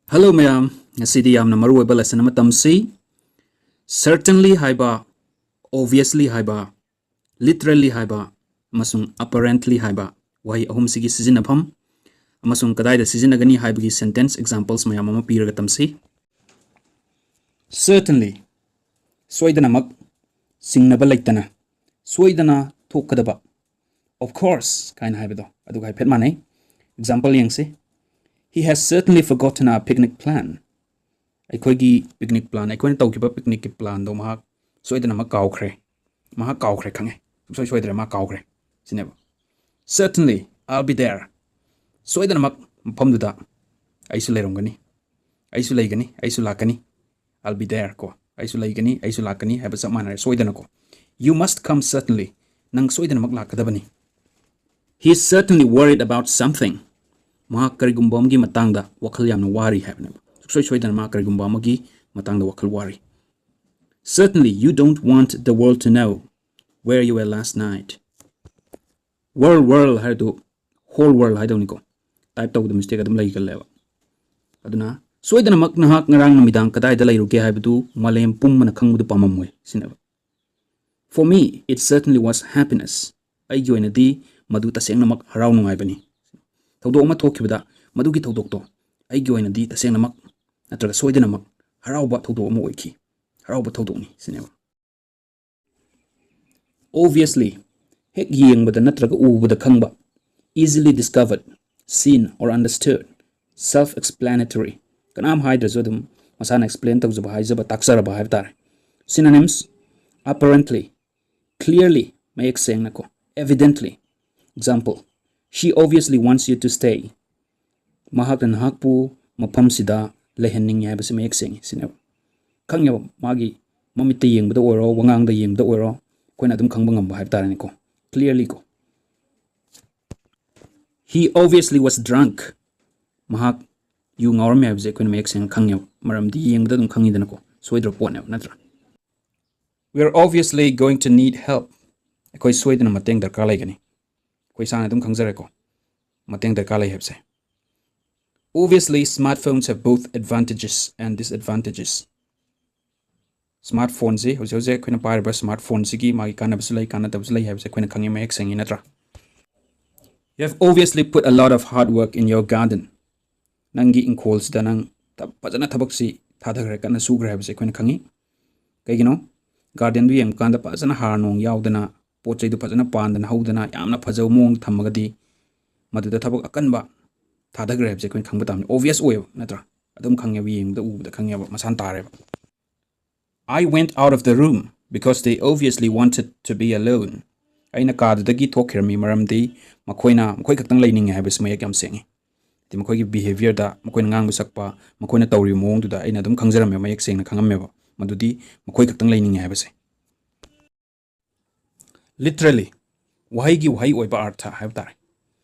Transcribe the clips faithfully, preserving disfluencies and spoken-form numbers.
Hello ꯃꯌꯥꯝ, ꯉꯁꯤꯗꯤ ꯌꯥꯝꯅ ꯃꯔꯨꯑꯣꯏꯕ lesson ꯑꯃ ꯇꯝꯁꯤ꯫ Certainly ꯍꯥꯏꯕ, obviously ꯍꯥꯏꯕ, literally ꯍꯥꯏꯕ ꯑꯃꯁꯨꯡ apparently ꯍꯥꯏꯕ ꯋꯥꯍꯩ ꯑꯍꯨꯝꯁꯤꯒꯤ ꯁꯤꯖꯤꯟꯅꯐꯝ ꯑꯃꯁꯨꯡ ꯀꯗꯥꯏꯗ ꯁꯤꯖꯤꯟꯅꯒꯅꯤ ꯍꯥꯏꯕꯒꯤ sentence examples ꯃꯌꯥꯝ ꯑꯃ ꯄꯤꯔꯒ ꯇꯝꯁꯤ꯫ Certainly, ꯁꯣꯏꯗꯅꯃꯛ, ꯆꯤꯡꯅꯕ ꯂꯩꯇꯅ, ꯁꯣꯏꯗꯅ ꯊꯣꯛꯀꯗꯕ꯫ Of course ꯀꯥꯏꯅ ꯍꯥꯏꯕꯗꯣ ꯑꯗꯨꯒ ꯍꯥꯏꯐꯦꯠ ꯃꯥꯟꯅꯩ꯫ Example ꯌꯦꯡꯁꯤ꯫ He has certainly forgotten our picnic plan. ꯑꯩꯈꯣꯏꯒꯤ picnic plan, ꯑꯩꯈꯣꯏꯅ ꯇꯧꯈꯤꯕ picnicꯀꯤ planꯗꯣ ꯃꯍꯥꯛ ꯁꯣꯏꯗꯅꯃꯛ ꯀꯥꯎꯈ꯭ꯔꯦ꯫ ꯃꯍꯥꯛ ꯀꯥꯎꯈ꯭ꯔꯦ, ꯈꯪꯉꯦ꯫ ꯁꯨꯡꯁꯣꯏ ꯁꯣꯏꯗ꯭ꯔꯦ, ꯃꯥ ꯀꯥꯎꯈ꯭ꯔꯦ ꯁꯤꯅꯦꯕ꯫ Certainly, I'll be there. ꯁꯣꯏꯗꯅꯃꯛ ꯃꯐꯝꯗꯨꯗ ꯑꯩꯁꯨ ꯂꯩꯔꯝꯒꯅꯤ, ꯑꯩꯁꯨ ꯂꯩꯒꯅꯤ, ꯑꯩꯁꯨ ꯂꯥꯛꯀꯅꯤ꯫ I'll be there ꯀꯣ, ꯑꯩꯁꯨ ꯂꯩꯒꯅꯤ, ꯑꯩꯁꯨ ꯂꯥꯛꯀꯅꯤ ꯍꯥꯏꯕ ꯆꯞ ꯃꯥꯟꯅꯔꯦ, ꯁꯣꯏꯗꯅꯀꯣ꯫ You must come certainly. ꯅꯪ ꯁꯣꯏꯗꯅꯃꯛ ꯂꯥꯛꯀꯗꯕꯅꯤ꯫ He is certainly worried about something. ꯃꯍꯥꯛ ꯀꯔꯤꯒꯨꯝꯕ ꯑꯃꯒꯤ ꯃꯇꯥꯡꯗ ꯋꯥꯈꯜ ꯌꯥꯝꯅ ꯋꯥꯔꯤ ꯍꯥꯏꯕꯅꯦꯕ꯫ ꯁꯨꯡꯁꯣꯏ ꯁꯣꯏꯗꯅ ꯃꯥ ꯀꯔꯤꯒꯨꯝꯕ ꯑꯃꯒꯤ ꯃꯇꯥꯡꯗ ꯋꯥꯈꯜ ꯋꯥꯔꯤ꯫ Certainly, you don't want the world to know where you were last night. World, world ꯍꯥꯏꯔꯗꯨ whole world ꯍꯥꯏꯗꯧꯅꯤꯀꯣ꯫ Type ꯇꯧꯕꯗ mistake ꯑꯗꯨꯝ ꯂꯩꯒꯜꯂꯦꯕ꯫ ꯑꯗꯨꯅ ꯁꯣꯏꯗꯅꯃꯛ ꯅꯍꯥꯛ ꯉꯔꯥꯡ ꯅꯨꯃꯤꯗꯥꯡ ꯀꯗꯥꯏꯗ ꯂꯩꯔꯨꯒꯦ ꯍꯥꯏꯕꯗꯨ ꯃꯥꯂꯦꯝ ꯄꯨꯝꯕꯅ ꯈꯪꯕꯗꯨ ꯄꯥꯝꯃꯝꯃꯣꯏ ꯁꯤꯅꯦꯕ꯫ For me, it certainly was happiness. ꯑꯩꯒꯤ ꯑꯣꯏꯅꯗꯤ ꯃꯗꯨ ꯇꯁꯦꯡꯅꯃꯛ ꯍꯔꯥꯎ ꯅꯨꯡꯉꯥꯏꯕꯅꯤ꯫ ꯊꯧꯗꯣꯛ ꯑꯃ ꯊꯣꯛꯈꯤꯕꯗ ꯃꯗꯨꯒꯤ ꯊꯧꯗꯣꯛꯇꯣ ꯑꯩꯒꯤ ꯑꯣꯏꯅꯗꯤ ꯇꯁꯦꯡꯅꯃꯛ ꯅꯠꯇ꯭ꯔꯒ ꯁꯣꯏꯗꯅꯃꯛ ꯍꯔꯥꯎꯕ ꯊꯧꯗꯣꯛ ꯑꯃ ꯑꯣꯏꯈꯤ꯫ ꯍꯔꯥꯎꯕ ꯊꯧꯗꯣꯛꯅꯤ ꯁꯤꯅꯦꯕ꯫ Obviously, ꯍꯦꯛ ꯌꯦꯡꯕꯗ ꯅꯠꯇ꯭ꯔꯒ ꯎꯕꯗ ꯈꯪꯕ, easily discovered, seen or understood, self-explanatory, ꯀꯅꯥꯝ ꯍꯥꯏꯗ꯭ꯔꯁꯨ ꯑꯗꯨꯝ ꯃꯁꯥꯅ explain ꯇꯧꯖꯕ, ꯍꯥꯏꯖꯕ, ꯇꯥꯛꯆꯔꯕ ꯍꯥꯏꯕ ꯇꯥꯔꯦ꯫ Synonyms: apparently, clearly, ꯃꯌꯦꯛ ꯁꯦꯡꯅꯀꯣ, evidently꯫ Example: She obviously wants you to stay. ꯃꯍꯥꯛꯅ ꯅꯍꯥꯛꯄꯨ ꯃꯐꯝꯁꯤꯗ ꯂꯩꯍꯟꯅꯤꯡꯉꯤ ꯍꯥꯏꯕꯁꯤ ꯃꯌꯦꯛ ꯁꯦꯡꯉꯤ ꯁꯤꯅꯦꯕ꯫ ꯈꯪꯉꯦꯕ, ꯃꯥꯒꯤ ꯃꯃꯤꯠꯇ ꯌꯦꯡꯕꯗ ꯑꯣꯏꯔꯣ, ꯋꯥꯉꯥꯡꯗ ꯌꯦꯡꯕꯗ ꯑꯣꯏꯔꯣ, ꯑꯩꯈꯣꯏꯅ ꯑꯗꯨꯝ ꯈꯪꯕ ꯉꯝꯕ ꯍꯥꯏꯕ ꯇꯥꯔꯦꯅꯦꯀꯣ, clearly ꯀꯣ꯫ He obviously was drunk. ꯃꯍꯥꯛ ꯌꯨ ꯉꯥꯎꯔꯝꯃꯦ ꯍꯥꯏꯕꯁꯦ ꯑꯩꯈꯣꯏꯅ ꯃꯌꯦꯛ ꯁꯦꯡꯅ ꯈꯪꯉꯦꯕ, ꯃꯔꯝꯗꯤ ꯌꯦꯡꯕꯗ ꯑꯗꯨꯝ ꯈꯪꯉꯤꯗꯅꯀꯣ, ꯁꯣꯏꯗ꯭ꯔꯕ ꯄꯣꯠꯅꯦꯕ, ꯅꯠꯇ꯭ꯔꯥ? We are obviously going to need help. ꯑꯩꯈꯣꯏ ꯁꯣꯏꯗꯅ ꯃꯇꯦꯡ ꯗꯔꯀꯥꯔ ꯂꯩꯒꯅꯤ꯫ ꯑꯩꯈꯣꯏ ꯏꯁꯥꯅ ꯑꯗꯨꯝ ꯈꯪꯖꯔꯦꯀꯣ, ꯃꯇꯦꯡ ꯗꯔꯀꯥꯔ ꯂꯩ ꯍꯥꯏꯕꯁꯦ꯫ Obviously, smartphones have both advantages and disadvantages. Smartphone-ꯁꯤ, ꯍꯧꯖꯤꯛ ꯍꯧꯖꯤꯛ ꯑꯩꯈꯣꯏꯅ ꯄꯥꯏꯔꯤꯕ smartphone-ꯁꯤꯒꯤ ꯃꯥꯒꯤ ꯀꯥꯟꯅꯕꯁꯨ ꯂꯩ, ꯀꯥꯟꯅꯗꯕꯁꯨ ꯂꯩ ꯍꯥꯏꯕꯁꯦ ꯑꯩꯈꯣꯏꯅ ꯈꯪꯉꯤ, ꯃꯌꯦꯛ ꯁꯦꯡꯉꯤ, ꯅꯠꯇ꯭ꯔꯥ? You have obviously put a lot of hard work in your garden. ꯅꯪꯒꯤ ꯏꯪꯈꯣꯜꯁꯤꯗ ꯅꯪ ꯊ-, ꯐꯖꯅ ꯊꯕꯛꯁꯤ ꯊꯥꯗꯈ꯭ꯔꯦ, ꯀꯟꯅ ꯁꯨꯈ꯭ꯔꯦ ꯍꯥꯏꯕꯁꯦ ꯑꯩꯈꯣꯏꯅ ꯈꯪꯉꯤ꯫ ꯀꯩꯒꯤꯅꯣ? Garden-ꯗꯨ ꯌꯦꯡꯕ ꯀꯥꯟꯗ ꯐꯖꯅ ꯍꯥꯔ ꯅꯨꯡ ꯌꯥꯎꯗꯅ, ꯄꯣꯠ ꯆꯩꯗꯨ ꯐꯖꯅ ꯄꯥꯟꯗꯅ ꯍꯧꯗꯅ ꯌꯥꯝꯅ ꯐꯖꯕ ꯃꯑꯣꯡꯗ ꯊꯝꯃꯒꯗꯤ ꯃꯗꯨꯗ ꯊꯕꯛ ꯑꯀꯟꯕ ꯊꯥꯗꯈ꯭ꯔꯦ ꯍꯥꯏꯕꯁꯦ ꯑꯩꯈꯣꯏꯅ ꯈꯪꯕ ꯇꯥꯕꯅꯤ꯫ Obvious ꯑꯣꯏꯌꯦꯕ, ꯅꯠꯇ꯭ꯔꯥ? ꯑꯗꯨꯝ ꯈꯪꯉꯦꯕ, ꯌꯦꯡꯕꯗ ꯎꯕꯗ ꯈꯪꯉꯦꯕ, ꯃꯁꯥꯅ ꯇꯥꯔꯦꯕ꯫ I went out of the room because they obviously wanted to be alone. ꯑꯩꯅ ꯀꯥꯗꯨꯗꯒꯤ ꯊꯣꯛꯈꯤꯔꯝꯃꯤ ꯃꯔꯝꯗꯤ ꯃꯈꯣꯏꯅ ꯃꯈꯣꯏ ꯈꯛꯇꯪ ꯂꯩꯅꯤꯡꯉꯦ ꯍꯥꯏꯕꯁꯤ ꯃꯌꯦꯛ ꯌꯥꯝ ꯁꯦꯡꯉꯤ꯫ ꯍꯥꯏꯗꯤ ꯃꯈꯣꯏꯒꯤ behaviour-ꯗ, ꯃꯈꯣꯏꯅ ꯉꯥꯡꯕ ꯁꯛꯄ, ꯃꯈꯣꯏꯅ ꯇꯧꯔꯤꯕ ꯃꯑꯣꯡꯗꯨꯗ ꯑꯩꯅ ꯑꯗꯨꯝ ꯈꯪꯖꯔꯝꯃꯦꯕ, ꯃꯌꯦꯛ ꯁꯦꯡꯅ ꯈꯪꯉꯝꯃꯦꯕ ꯃꯗꯨꯗꯤ ꯃꯈꯣꯏ ꯈꯛꯇꯪ ꯂꯩꯅꯤꯡꯉꯦ ꯍꯥꯏꯕꯁꯦ꯫ Literally, ꯋꯥꯍꯩꯒꯤ ꯋꯥꯍꯩ ꯑꯣꯏꯕ ꯑꯔꯊ ꯍꯥꯏꯕ ꯇꯥꯔꯦ꯫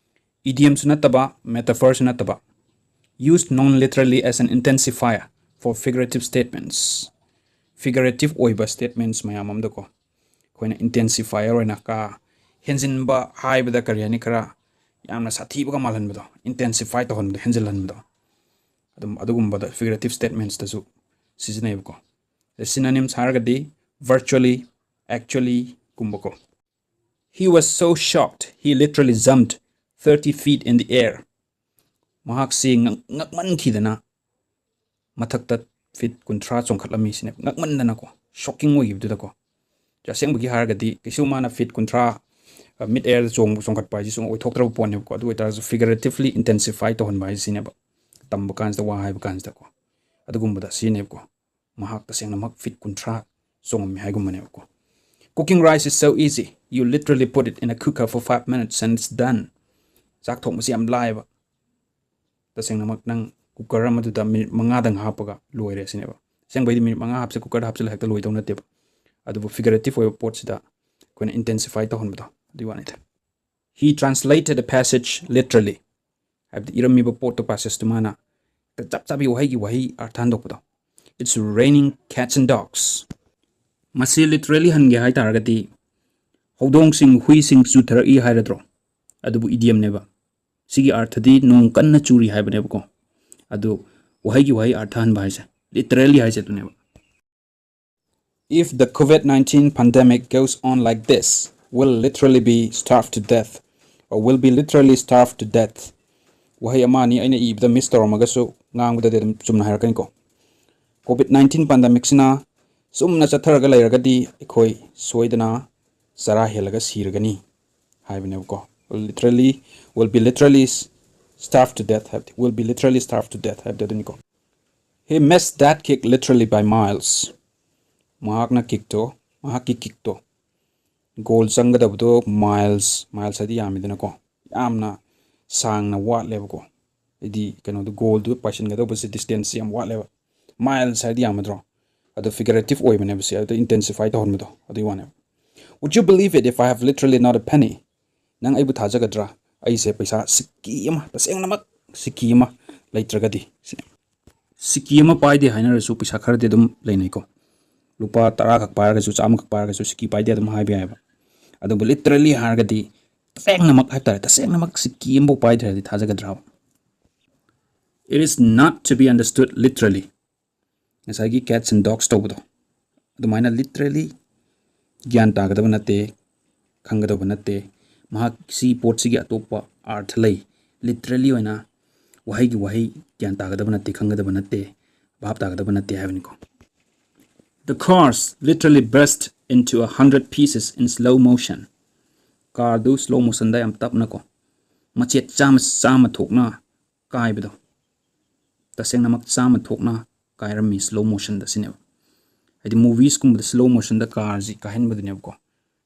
Idiom-ꯁꯨ ꯅꯠꯇꯕ, metaphor-ꯁꯨ ꯅꯠꯇꯕ, used non-literally as an intensifier for figurative statements. Figurative ꯑꯣꯏꯕ statements ꯃꯌꯥꯝ ꯑꯃꯗꯀꯣ ꯑꯩꯈꯣꯏꯅ intensifier ꯑꯣꯏꯅ ꯀꯥ ꯍꯦꯟꯖꯤꯟꯕ ꯍꯥꯏꯕꯗ ꯀꯔꯤ ꯍꯥꯏꯅꯤ, ꯈꯔ ꯌꯥꯝꯅ ꯁꯥꯊꯤꯕꯒ ꯃꯥꯜꯍꯟꯕꯗꯣ, intensify ꯇꯧꯍꯟꯕꯗꯣ, ꯍꯦꯟꯖꯤꯜꯍꯟꯕꯗꯣ, ꯑꯗꯨꯝ ꯑꯗꯨꯒꯨꯝꯕꯗ figurative statements-ꯇꯁꯨ ꯁꯤꯖꯤꯟꯅꯩꯕꯀꯣ꯫ Synonyms ꯍꯥꯏꯔꯒꯗꯤ virtually, actually ꯒꯨꯝꯕꯀꯣ꯫ He was so shocked, he literally jumped thirty feet in the air. ꯃꯍꯥꯛꯁꯤ ꯉꯛ-, ꯉꯛꯃꯟꯈꯤꯗꯅ ꯃꯊꯛꯇ feet ꯀꯨꯟꯊ꯭ꯔꯥ ꯆꯣꯡꯈꯠꯂꯝꯃꯤ ꯁꯤꯅꯦ꯫ ꯉꯛꯃꯟꯗꯅꯀꯣ, shocking ꯑꯣꯏꯈꯤꯕꯗꯨꯗꯀꯣ꯫ ꯑꯁꯦꯡꯕꯒꯤ ꯍꯥꯏꯔꯒꯗꯤ ꯀꯩꯁꯨ ꯃꯥꯅ feet ꯀꯨꯟꯊ꯭ꯔꯥ, ꯑ, mid air-ꯗ ꯆꯣꯡꯕ, ꯆꯣꯡꯈꯠꯄ ꯍꯥꯏꯁꯤ ꯁꯨꯝ ꯑꯣꯏꯊꯣꯛꯇ꯭ꯔꯕ ꯄꯣꯠꯅꯦꯕꯀꯣ꯫ ꯑꯗꯨ ꯑꯣꯏꯇꯥꯔꯁꯨ figuratively intensify ꯇꯧꯍꯟꯕ ꯍꯥꯏꯁꯤꯅꯦꯕ꯫ ꯇꯝꯕ ꯀꯥꯟꯁꯤꯗ ꯋꯥ ꯍꯥꯏꯕ ꯀꯥꯟꯁꯤꯗꯀꯣ꯫ ꯑꯗꯨꯒꯨꯝꯕꯗ ꯁꯤꯖꯤꯟꯅꯩꯕꯀꯣ꯫ ꯃꯍꯥꯛ ꯇꯁꯦꯡꯅꯃꯛ feet ꯀꯨꯟꯊ꯭ꯔꯥ ꯆꯣꯡꯉꯝꯃꯤ ꯍꯥꯏꯒꯨꯝꯕꯅꯦꯕꯀꯣ꯫ Cooking rice is so easy. You literally put it in a cooker for five minutes and it's done. ꯆꯥꯛ ꯊꯣꯡꯕꯁꯤ ꯌꯥꯝ ꯂꯥꯏꯌꯦꯕ꯫ ꯇꯁꯦꯡꯅꯃꯛ ꯅꯪ cooker ꯑꯃꯗꯨꯗ minute ꯃꯉꯥꯗꯪ ꯍꯥꯞꯄꯒ ꯂꯣꯏꯔꯦ ꯁꯤꯅꯦꯕ꯫ ꯑꯁꯦꯡꯕꯩꯗꯤ minute ꯃꯉꯥ ꯍꯥꯞꯁꯦ cooker-ꯗ ꯍꯥꯞꯆꯤꯜꯂ ꯍꯦꯛꯇ ꯂꯣꯏꯗꯧ ꯅꯠꯇꯦꯕ꯫ ꯑꯗꯨꯕꯨ figurative ꯑꯣꯏꯕ ꯄꯣꯠꯁꯤꯗ ꯑꯩꯈꯣꯏꯅ intensify ꯇꯧꯍꯟꯕꯗꯣ, ꯑꯗꯨꯒꯤ ꯋꯥꯅꯤꯗ꯫ He translated a passage literally. ꯍꯥꯏꯕꯗꯤ ꯏꯔꯝꯃꯤꯕ ꯄꯣꯠꯇꯣ, passage-ꯇꯨ ꯃꯥꯅ ꯆꯞ ꯆꯥꯕꯤ ꯋꯥꯍꯩꯒꯤ ꯋꯥꯍꯩ ꯑꯔꯊ ꯍꯟꯗꯣꯛꯄꯗꯣ꯫ It's raining cats and dogs. ꯃꯁꯤ literally ꯍꯟꯒꯦ ꯍꯥꯏ ꯇꯥꯔꯒꯗꯤ ꯍꯧꯗꯣꯡꯁꯤꯡ, ꯍꯨꯏꯁꯤꯡ ꯆꯨꯊꯔꯛꯏ ꯍꯥꯏꯔꯗ꯭ꯔꯣ? ꯑꯗꯨꯕꯨ idiom-ꯅꯦꯕ꯫ ꯁꯤꯒꯤ ꯑꯔꯊꯗꯤ ꯅꯣꯡ ꯀꯟꯅ ꯆꯨꯔꯤ ꯍꯥꯏꯕꯅꯦꯕꯀꯣ꯫ ꯑꯗꯨ ꯋꯥꯍꯩꯒꯤ ꯋꯥꯍꯩ ꯑꯥꯔꯊ ꯍꯟꯕ ꯍꯥꯏꯁꯦ, literally ꯍꯥꯏꯁꯦ ꯑꯗꯨꯅꯦꯕ꯫ If the COVID nineteen pandemic goes on like this, we'll literally be starved to death, or will be literally starved to death. ꯋꯥꯍꯩ ꯑꯃ ꯑꯅꯤ ꯑꯩꯅ ꯏꯕꯗ ꯃꯤꯁ ꯇꯧꯔꯝꯃꯒꯁꯨ ꯉꯥꯡꯕꯗꯗꯤ ꯑꯗꯨꯝ ꯆꯨꯝꯅ ꯍꯥꯏꯔꯛꯀꯅꯤꯀꯣ꯫ COVID nineteen pandemicꯁꯤꯅ ꯆꯨꯝꯅ ꯆꯠꯊꯔꯒ ꯂꯩꯔꯒꯗꯤ ꯑꯩꯈꯣꯏ ꯁꯣꯏꯗꯅ ꯆꯔꯥ ꯍꯦꯜꯂꯒ ꯁꯤꯔꯒꯅꯤ ꯍꯥꯏꯕꯅꯦꯕꯀꯣ꯫ Literally, will be literally starved to death ꯍꯥꯏꯕꯗꯤ, will be literally starved to death ꯍꯥꯏꯕꯗꯤ ꯑꯗꯨꯅꯤꯀꯣ꯫ He missed that kick literally by miles. ꯃꯍꯥꯛꯅ ꯀꯤꯛꯇꯣ, ꯃꯍꯥꯛꯀꯤ ꯀꯤꯛꯇꯣ, ꯒꯣꯜ ꯆꯪꯒꯗꯕꯗꯣ miles, miles ꯍꯥꯏꯗꯤ ꯌꯥꯝꯃꯤꯗꯅꯀꯣ, ꯌꯥꯝꯅ ꯁꯥꯡꯅ ꯋꯥꯠꯂꯦꯕꯀꯣ꯫ ꯍꯥꯏꯗꯤ ꯀꯩꯅꯣꯗꯣ, ꯒꯣꯜꯗꯨ ꯄꯥꯏꯁꯤꯟꯒꯗꯧꯕꯁꯦ distance ꯌꯥꯝ ꯋꯥꯠꯂꯦꯕ꯫ Miles ꯍꯥꯏꯗꯤ ꯌꯥꯝꯃꯗ꯭ꯔꯣ? ꯑꯗꯣ figurative ꯑꯣꯏꯕꯅꯦꯕ ꯁꯤ, ꯑꯗꯣ intensify ꯇꯧꯍꯟꯕꯗꯣ ꯑꯗꯨꯒꯤ ꯋꯥꯅꯦꯕ꯫ Would you believe it if I have literally not a penny? ꯅꯪ ꯑꯩꯕꯨ ꯊꯥꯖꯒꯗ꯭ꯔꯥ? ꯑꯩꯁꯦ ꯄꯩꯁꯥ ꯁꯤꯛꯀꯤ ꯑꯃ, ꯇꯁꯦꯡꯅꯃꯛ ꯁꯤꯛꯀꯤ ꯑꯃ ꯂꯩꯇ꯭ꯔꯒꯗꯤ ꯁꯤꯅꯦ꯫ ꯁꯤꯛꯀꯤ ꯑꯃ ꯄꯥꯏꯗꯦ ꯍꯥꯏꯅꯔꯁꯨ ꯄꯩꯁꯥ ꯈꯔꯗꯤ ꯑꯗꯨꯝ ꯂꯩꯅꯩꯀꯣ꯫ ꯂꯨꯄꯥ ꯇꯔꯥꯈꯛ ꯄꯥꯏꯔꯒꯁꯨ, ꯆꯥꯝꯃꯈꯛ ꯄꯥꯏꯔꯒꯁꯨ ꯁꯤꯛꯀꯤ ꯄꯥꯏꯗꯦ ꯑꯗꯨꯝ ꯍꯥꯏꯕ ꯌꯥꯏꯑꯕ꯫ ꯑꯗꯨꯕꯨ literally ꯍꯥꯏꯔꯒꯗꯤ ꯇꯁꯦꯡꯅꯃꯛ ꯍꯥꯏꯕ ꯇꯥꯔꯦ, ꯇꯁꯦꯡꯅꯃꯛ ꯁꯤꯛꯀꯤ ꯑꯃꯐꯥꯎ ꯄꯥꯏꯗ꯭ꯔꯗꯤ ꯊꯥꯖꯒꯗ꯭ꯔꯥꯕ? It is not to be understood literally. ꯉꯁꯥꯏꯒꯤ cats and dogs ꯇꯧꯕꯗꯣ ꯑꯗꯨꯃꯥꯏꯅ literally ꯒ꯭ꯌꯥꯟ ꯇꯥꯒꯗꯕ ꯅꯠꯇꯦ, ꯈꯪꯒꯗꯕ ꯅꯠꯇꯦ꯫ ꯃꯍꯥꯛ ꯁꯤ ꯄꯣꯠꯁꯤꯒꯤ ꯑꯇꯣꯞꯄ ꯑꯥꯔꯊ ꯂꯩ꯫ Literally ꯑꯣꯏꯅ ꯋꯥꯍꯩꯒꯤ ꯋꯥꯍꯩ ꯒ꯭ꯌꯥꯟ ꯇꯥꯒꯗꯕ ꯅꯠꯇꯦ, ꯈꯪꯒꯗꯕ ꯅꯠꯇꯦ, ꯚꯥꯞ ꯇꯥꯒꯗꯕ ꯅꯠꯇꯦ ꯍꯥꯏꯕꯅꯤꯀꯣ꯫ The cars literally burst into a hundred pieces in slow motion. ꯀꯥꯔꯗꯨ slow motionꯗ ꯌꯥꯝ ꯇꯞꯅꯀꯣ, ꯃꯆꯦꯠ ꯆꯥꯝꯃ, ꯆꯥꯝꯃ ꯊꯣꯛꯅ ꯀꯥꯏꯕꯗꯣ, ꯇꯁꯦꯡꯅꯃꯛ ꯆꯥꯝꯃ ꯊꯣꯛꯅ ꯀꯥꯏꯔꯝꯃꯤ slow motionꯗ ꯁꯤꯅꯦꯕ꯫ ꯍꯥꯏꯗꯤ moviesꯀꯨꯝꯕꯗ slow motionꯗ ꯀꯥꯔꯁꯤ ꯀꯥꯏꯍꯟꯕꯗꯨꯅꯦꯕꯀꯣ꯫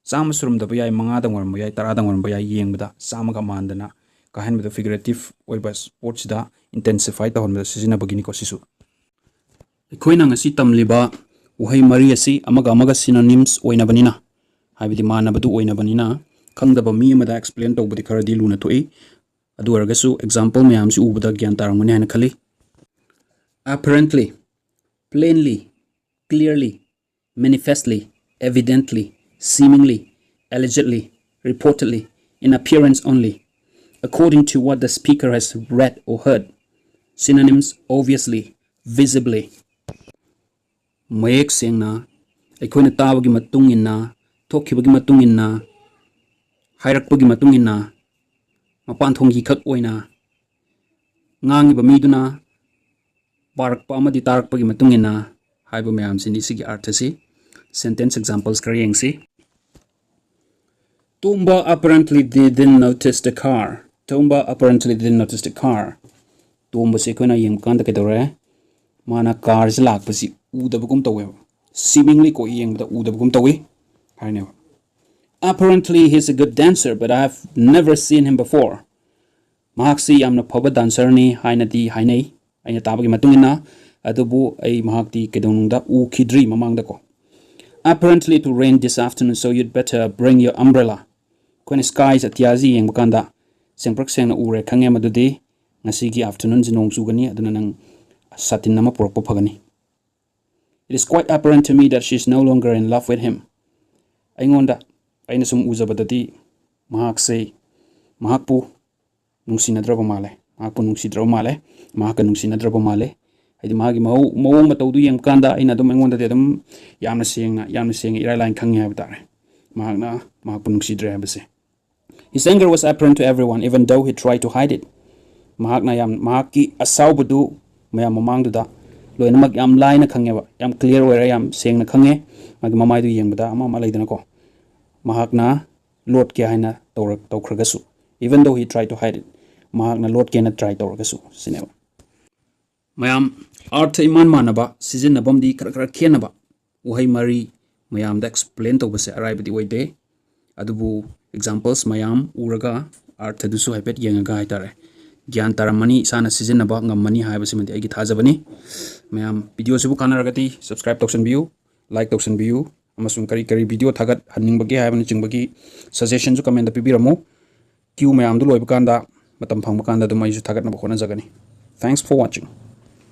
ꯆꯥꯝꯃ ꯁꯨꯔꯝꯗꯕ ꯌꯥꯏ, ꯃꯉꯥꯗꯪ ꯑꯣꯏꯔꯝꯕ ꯌꯥꯏ, ꯇꯔꯥꯗꯪ ꯑꯣꯏꯔꯝꯕ ꯌꯥꯏ, ꯌꯦꯡꯕꯗ ꯆꯥꯝꯃꯒ ꯃꯥꯟꯗꯅ ꯀꯥꯏꯍꯟꯕꯗꯣ, figurative ꯑꯣꯏꯕ ꯄꯣꯠꯁꯤꯗ intensify ꯇꯧꯍꯟꯕꯗ ꯁꯤꯖꯤꯟꯅꯕꯒꯤꯅꯤꯀꯣ ꯁꯤꯁꯨ꯫ ꯑꯩꯈꯣꯏꯅ ꯉꯁꯤ ꯇꯝꯂꯤꯕ ꯋꯥꯍꯩ ꯃꯔꯤ ꯑꯁꯤ ꯑꯃꯒ ꯑꯃꯒ synonyms ꯑꯣꯏꯅꯕꯅꯤꯅ, ꯍꯥꯏꯕꯗꯤ ꯃꯥꯟꯅꯕꯗꯨ ꯑꯣꯏꯅꯕꯅꯤꯅ, ꯈꯪꯗꯕ ꯃꯤ ꯑꯃꯗ explain ꯇꯧꯕꯗꯤ ꯈꯔꯗꯤ ꯂꯨꯅ ꯊꯣꯛꯏ꯫ ꯑꯗꯨ ꯑꯣꯏꯔꯒꯁꯨ example ꯃꯌꯥꯝꯁꯤ ꯎꯕꯗ ꯒ꯭ꯌꯥꯟ ꯇꯥꯔꯝꯒꯅꯤ ꯍꯥꯏꯅ ꯈꯜꯂꯤ꯫ Apparently, plainly, clearly, manifestly, evidently, seemingly, allegedly, reportedly, in appearance only, according to what the speaker has read or heard. Synonyms: obviously, visibly, ꯃꯌꯦꯛ ꯁꯦꯡꯅ, ꯑꯩꯈꯣꯏꯅ ꯇꯥꯕꯒꯤ ꯃꯇꯨꯡ ꯏꯟꯅ, ꯊꯣꯛꯈꯤꯕꯒꯤ ꯃꯇꯨꯡ ꯏꯟꯅ, ꯍꯥꯏꯔꯛꯄꯒꯤ ꯃꯇꯨꯡ ꯏꯟꯅ, ꯃꯄꯥꯟ ꯊꯣꯡꯒꯤ ꯈꯛ ꯑꯣꯏꯅ, ꯉꯥꯡꯉꯤꯕ ꯃꯤꯗꯨꯅ ꯄꯥꯔꯛꯄ ꯑꯃꯗꯤ ꯇꯥꯔꯛꯄꯒꯤ ꯃꯇꯨꯡ ꯏꯟꯅ ꯍꯥꯏꯕ ꯃꯌꯥꯝꯁꯤꯅꯤ ꯁꯤꯒꯤ ꯑꯥꯔꯊꯁꯤ꯫ Sentence examples ꯈꯔ ꯌꯦꯡꯁꯤ꯫ Tomba apparently didn't notice the car. Tomba apparently didn't notice the car. ꯇꯣꯝꯕꯁꯦ ꯑꯩꯈꯣꯏꯅ ꯌꯦꯡꯕ ꯀꯥꯟꯗ ꯀꯩꯗꯧꯔꯦ? ꯃꯥꯅ ꯀꯥꯔꯁꯦ ꯂꯥꯛꯄꯁꯤ ꯎꯗꯕꯒꯨꯝ ꯇꯧꯋꯦꯕ꯫ Seemingly ꯀꯣ, ꯌꯦꯡꯕꯗ ꯎꯗꯕꯒꯨꯝ ꯇꯧꯋꯤ ꯍꯥꯏꯅꯦꯕ꯫ Apparently he's a good dancer, but I've never seen him before. ꯃꯍꯥꯛꯁꯤ ꯌꯥꯝꯅ ꯐꯕ ꯗꯥꯟꯁꯔꯅꯤ ꯍꯥꯏꯅꯗꯤ ꯍꯥꯏꯅꯩ, ꯑꯩꯅ ꯇꯥꯕꯒꯤ ꯃꯇꯨꯡ ꯏꯟꯅ, ꯑꯗꯨꯕꯨ ꯑꯩ ꯃꯍꯥꯛꯇꯤ ꯀꯩꯗꯧꯅꯨꯡꯗ ꯎꯈꯤꯗ꯭ꯔꯤ ꯃꯃꯥꯡꯗꯀꯣ꯫ Apparently to rain this afternoon, so you'd better bring your umbrella. ꯑꯩꯈꯣꯏꯅ ꯁ꯭ꯀꯥꯏꯁ ꯑꯇꯤꯌꯥꯁꯤ ꯌꯦꯡꯕ ꯀꯥꯟꯗ ꯁꯦꯡꯄ꯭ꯔꯛ ꯁꯦꯡꯅ ꯎꯔꯦ, ꯈꯪꯉꯦ ꯃꯗꯨꯗꯤ ꯉꯁꯤꯒꯤ ꯑꯥꯐꯇꯔꯅꯨꯟꯁꯤ ꯅꯣꯡ ꯆꯨꯒꯅꯤ, ꯑꯗꯨꯅ ꯅꯪ ꯁꯥꯇꯤꯟ ꯑꯃ ꯄꯨꯔꯛꯄ ꯐꯒꯅꯤ꯫ It is quite apparent to me that she is no longer in love with him. ꯑꯩꯉꯣꯟꯗ, ꯑꯩꯅ ꯁꯨꯝ ꯎꯖꯕꯗꯗꯤ ꯃꯍꯥꯛꯁꯦ, ꯃꯍꯥꯛꯄꯨ ꯅꯨꯡꯁꯤꯅꯗ꯭ꯔꯕ ꯃꯥꯜꯂꯦ, ꯃꯍꯥꯛꯄꯨ ꯅꯨꯡꯁꯤꯗ꯭ꯔꯕ ꯃꯥꯜꯂꯦ, ꯃꯍꯥꯛꯀ ꯅꯨꯡꯁꯤꯅꯗ꯭ꯔꯕ ꯃꯥꯜꯂꯦ꯫ ꯍꯥꯏꯗꯤ ꯃꯥꯒꯤ ꯃꯑꯣꯡ, ꯃꯑꯣꯡ ꯃꯇꯧꯗꯨ ꯌꯦꯡꯕ ꯀꯥꯟꯗ ꯑꯩꯅ ꯑꯗꯨꯝ, ꯑꯩꯉꯣꯟꯗꯗꯤ ꯑꯗꯨꯝ ꯌꯥꯝꯅ ꯁꯦꯡꯅ, ꯌꯥꯝꯅ ꯁꯦꯡꯅ ꯏꯔꯥꯏ ꯂꯥꯏꯅ ꯈꯪꯉꯦ ꯍꯥꯏꯕ ꯇꯥꯔꯦ, ꯃꯍꯥꯛꯅ ꯃꯍꯥꯛꯄꯨ ꯅꯨꯡꯁꯤꯗ꯭ꯔꯦ ꯍꯥꯏꯕꯁꯦ꯫ His anger was apparent to everyone, even though he tried to hide it. ꯃꯍꯥꯛꯅ ꯌꯥꯝ, ꯃꯍꯥꯛꯀꯤ ꯑꯁꯥꯎꯕꯗꯨ ꯃꯌꯥꯝ ꯃꯃꯥꯡꯗꯨꯗ ꯂꯣꯏꯅꯃꯛ ꯌꯥꯝ ꯂꯥꯏꯅ ꯈꯪꯉꯦꯕ, ꯌꯥꯝ ꯀ꯭ꯂꯤꯌꯥꯔ ꯑꯣꯏꯔꯦ, ꯌꯥꯝ ꯁꯦꯡꯅ ꯈꯪꯉꯦ꯫ ꯃꯥꯒꯤ ꯃꯃꯥꯏꯗꯨ ꯌꯦꯡꯕꯗ ꯑꯃ ꯑꯃ ꯂꯩꯗꯅꯀꯣ, ꯃꯍꯥꯛꯅ ꯂꯣꯠꯀꯦ ꯍꯥꯏꯅ ꯇꯧꯔ-, ꯇꯧꯈ꯭ꯔꯒꯁꯨ, even though he tried to hide it, ꯃꯍꯥꯛꯅ ꯂꯣꯠꯀꯦꯅ ꯇ꯭ꯔꯥꯏ ꯇꯧꯔꯒꯁꯨ ꯁꯤꯅꯦꯕ꯫ ꯃꯌꯥꯝ, ꯑꯥꯔꯊ ꯏꯃꯥꯟ ꯃꯥꯟꯅꯕ, ꯁꯤꯖꯤꯟꯅꯐꯝꯗꯤ ꯈꯔ ꯈꯔ ꯈꯦꯠꯅꯕ, ꯋꯥꯍꯩ ꯃꯔꯤ ꯃꯌꯥꯝꯗ ꯑꯦꯛꯁꯄ꯭ꯂꯦꯟ ꯇꯧꯕꯁꯦ ꯑꯔꯥꯏꯕꯗꯤ ꯑꯣꯏꯗꯦ꯫ ꯑꯗꯨꯕꯨ ꯑꯦꯛꯖꯥꯝꯄꯜꯁ ꯃꯌꯥꯝ ꯎꯔꯒ ꯑꯥꯔꯊꯗꯨꯁꯨ ꯍꯥꯏꯐꯦꯠ ꯌꯦꯡꯉꯒ ꯍꯥꯏꯇꯥꯔꯦ, ꯒ꯭ꯌꯥꯟ ꯇꯥꯔꯝꯃꯅꯤ, ꯏꯁꯥꯅ ꯁꯤꯖꯤꯟꯅꯕ ꯉꯝꯃꯅꯤ ꯍꯥꯏꯕꯁꯤꯃꯗꯤ ꯑꯩꯒꯤ ꯊꯥꯖꯕꯅꯤ꯫ ꯃꯌꯥꯝ, ꯚꯤꯗꯤꯑꯣꯁꯤꯕꯨ ꯀꯥꯟꯅꯔꯒꯗꯤ ꯁꯕꯁꯀ꯭ꯔꯥꯏꯕ ꯇꯧꯁꯟꯕꯤꯌꯨ, ꯂꯥꯏꯛ ꯇꯧꯁꯟꯕꯤꯌꯨ, ꯑꯃꯁꯨꯡ ꯀꯔꯤ ꯀꯔꯤ ꯚꯤꯗꯤꯑꯣ ꯊꯥꯒꯠꯍꯟꯅꯤꯡꯕꯒꯦ ꯍꯥꯏꯕꯅꯆꯤꯡꯕꯒꯤ ꯁꯖꯦꯁꯟꯁꯨ ꯀꯃꯦꯟꯗ ꯄꯤꯕꯤꯔꯝꯃꯨ꯫ ꯀ꯭ꯌꯨ ꯃꯌꯥꯝꯗꯨ ꯂꯣꯏꯕ ꯀꯥꯟꯗ, ꯃꯇꯝ ꯐꯪꯕ ꯀꯥꯟꯗ ꯑꯗꯨꯝ ꯑꯩꯁꯨ ꯊꯥꯒꯠꯅꯕ ꯍꯣꯠꯅꯖꯒꯅꯤ꯫ Thanks for watching.